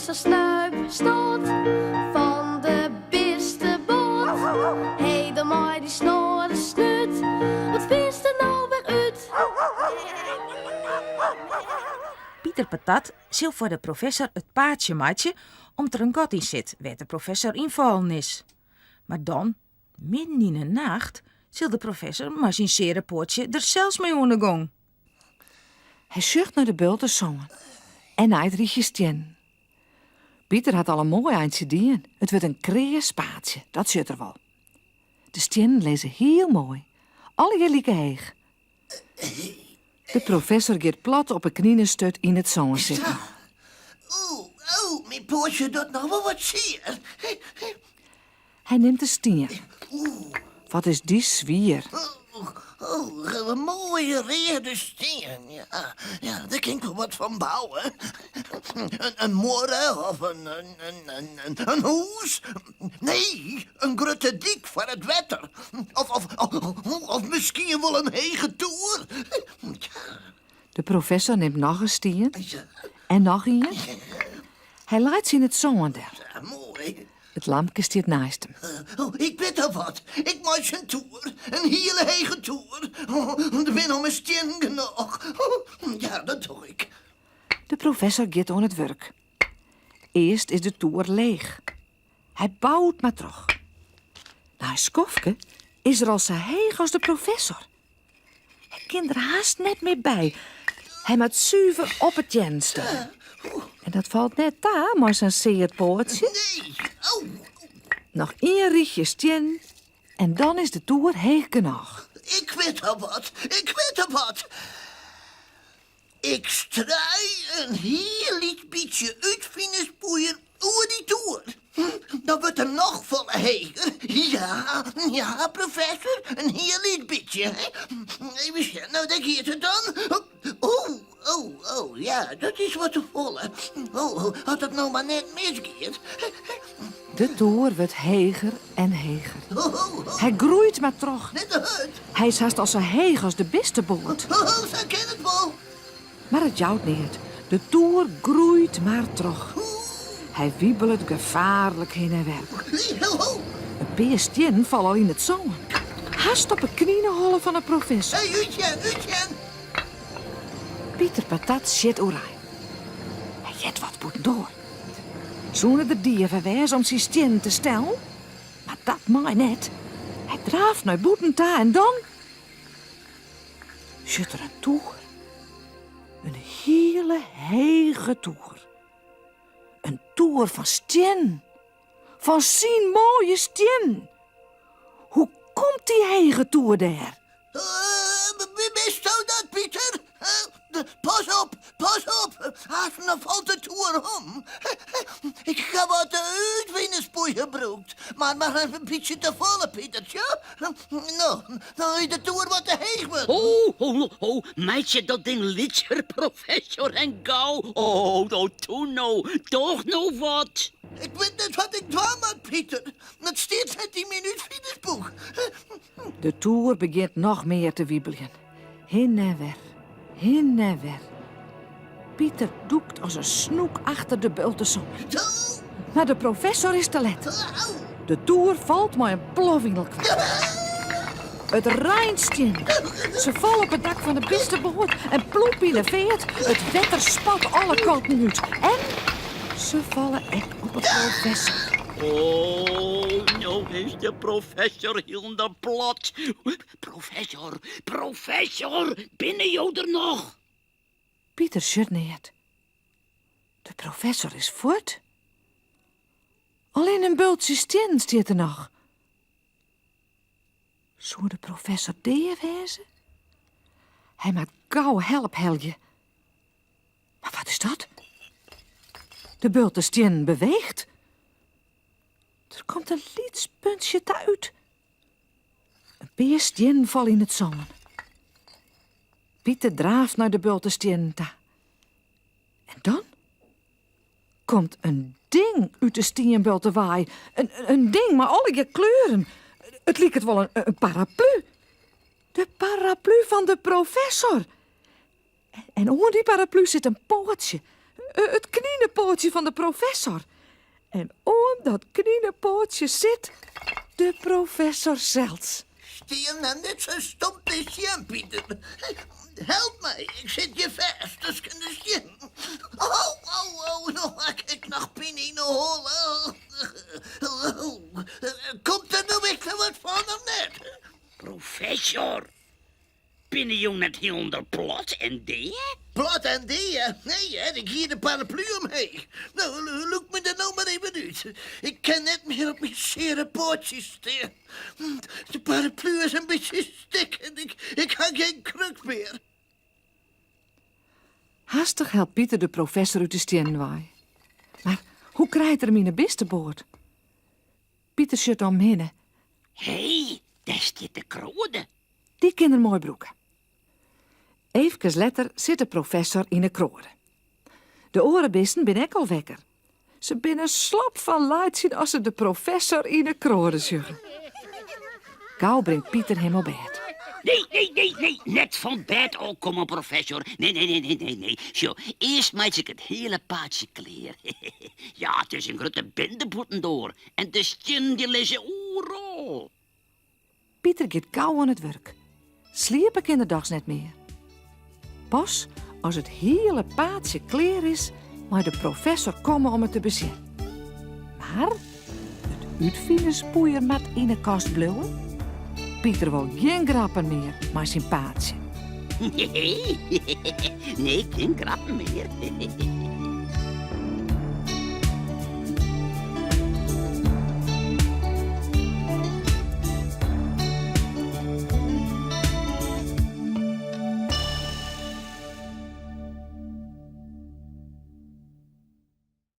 Professor Snuip Snot fan de bisteboat. Hé, dan mei dy snoade snút, wat fynst der no wer út? Piter Patat sil foar de professor it paadsje meitsje om't der in gat yn sit wêr't de professor yn fallen is. Mar dan, midden yn 'e nacht, sil de professor mei syn seare poatsje der sels mei oan 'e gong. Hy sjocht nei de bulte sân en nei it rychje stiennen. Piter hat al in moai eintsje dien. It wurdt in kreas paadsje, dat sjocht er wol. De stiennen lizze hiel moai, allegear like heech. De professor giet plat op 'e kninesturt yn it sân sitten. Oeh, oeh, myn poatsje docht noch wol wat sear. Hy nimt de stien. Wat is dy swier. Oh, in moaie reade stien. Ja, ja, dêr kin ik wol wat fan bouwe. In muorre of in, in, in hûs. Nee, in grutte dyk foar it wetter. Of, of, of, of miskien wol in hege toer. De professor nimt noch in stien en noch ien. Hy leit se yn it sân del. Moai. It lampke stiet neist him. Oh, ik wit al wat. Ik meitsje in toer. In hiele hege toer. Oh, der binne ommers stiennen genôch. Oh, ja, dat doch ik. De professor giet oan it wurk. Earst is de toer leech. Hy bout mar troch. Nei in skoftke is er al sa heech as de professor. Hy kin der hast net mear by. Hy moat suver op 'e teannen stean. En dat falt net ta mei sa'n sear poatsje. Noch ien rychje stiennen en dan is de toer heech genôch. Ik wit al wat, ik wit al wat. Ik strui in hiel lyts bytsje útfinerspoeier oer dy toer. Dan wurdt er noch folle heger. Ja, ja, professor, in hiel lyts bytsje. Even sjen, no, dêr giet it dan. O, o, o, ja, dat is wat te folle. O, as it no mar net misgiet. De toer wurdt heger en heger. Hy groeit mar troch. Net te hurd. Hy is hast al sa heech as de bisteboat. Ho, sa kin it wol. Mar it jout neat. De toer groeit mar troch. Hy wibelet gefaarlik hinne en wer. In pear stiennen falle al yn it sân. Hast op 'e knineholle fan 'e professor. Hey, útsjen, útsjen! Piter Patat sjit oerein. Hy heart wat bûtendoar. Soene der dieven wêze om syn stiennen te stellen? Mar dat mei net. Hy draaft nei bûten ta en dan sjocht er in toer. In hiele hege toer. In toer fan stiennen. Fan syn moaie stiennen. Hoe komt dy hege toer dêr? Bisto dat, Piter? Pas op, pas op! Hast dan falt de toer om. Ik ha wat útfinerspoeier brûkt, mar mar in bytsje te folle, Pitertsje. No, no is de toer wat te heech wurden. Ho, ho, ho, meitsje dat ding lytser, professor, en gau. Oh, oh, toe no, doch no wat. Ik wit net wat ik dwaan moat, Piter. Dat stiet net yn myn útfinersboek. De toer begjint noch mear te wibeljen. Hin en wer, hin en wer. Piter dûkt as in snoek achter de bulte sân. Mar de professor is te let. De toer falt mei in plof yn elkoar. It reint stiennen. Se falle op it dak fan de bisteboat en ploep yn de feart. It wetter spat alle kanten út. En se falle ek op 'e professor. Oh, no is de professor hielendal plat. Professor, professor, binne jo der noch? Piter sjocht neat. De professor is fuort. Allinne in bultsje stiennen stiet der noch. Soe de professor dea wêze? Hy moat gau help helje. Mar wat is dat? De bulte stiennen beweecht. Der komt in lyts puntsje ta út. In pear stiennen falle yn it sân. Piter draaft nei de bulte stiennen ta. En dan komt in ding út de stienbulte wei. In, in ding mei allegear kleuren. It liket wol in, in paraplu. De paraplu fan de professor. En oan dy paraplu sit in poatsje. It kninepoatsje fan de professor. En oan dat kninepoatsje sit de professor sels. Stean nou net sa stom te sjen, Pieter. Help my, ik sit hjir fêst tusken de stiennen. Oh, oh, oh, no ha ik noch pine yn 'e holle. Komt der no ek noch wat fan of net? Professor, Binne jo net hielendal plat en dea? Plat en dea? Nee hear, ik hie de paraplu omheech. No, lûk my der no mar even út. Ik kin net mear op myn seare poatsjes stean. De paraplu is in bytsje stik en ik ha gjin kruk mear. Hastich helpt Pieter de professor út de stiennen wei. Mar hoe krijt er him yn 'e bisteboat? Pieter sjocht om him hinne. Hé, dêr stiet de kroade. Dy kin er moai brûke. Eefkes letter sit de professor yn 'e kroade. De oare bisten binne ek al wekker. Se binne slop fan laitsjen as se de professor yn 'e kroade sjogge. Gau bringt Pieter him op bêd. Nee, nee, nee, nee, net fan bêd ôfkomme, professor. Nee, nee, nee, nee, nee, nee. Sjoch, earst meitsje ik it hiele paadsje klear. Ja, it is in grutte binde bûtendoar en de stiennen dy lizze oeral. Pieter giet gau oan it wurk. Sliepe kin er dochs net mear. Pas as it hiele paadsje klear is, mei de professor komme om it te besjen. Mar it útfinerspoeier moat yn 'e kast bliuwe. Pieter wol gjin grappen mear mei syn paadsje. Nee, nee, gjin grappen mear.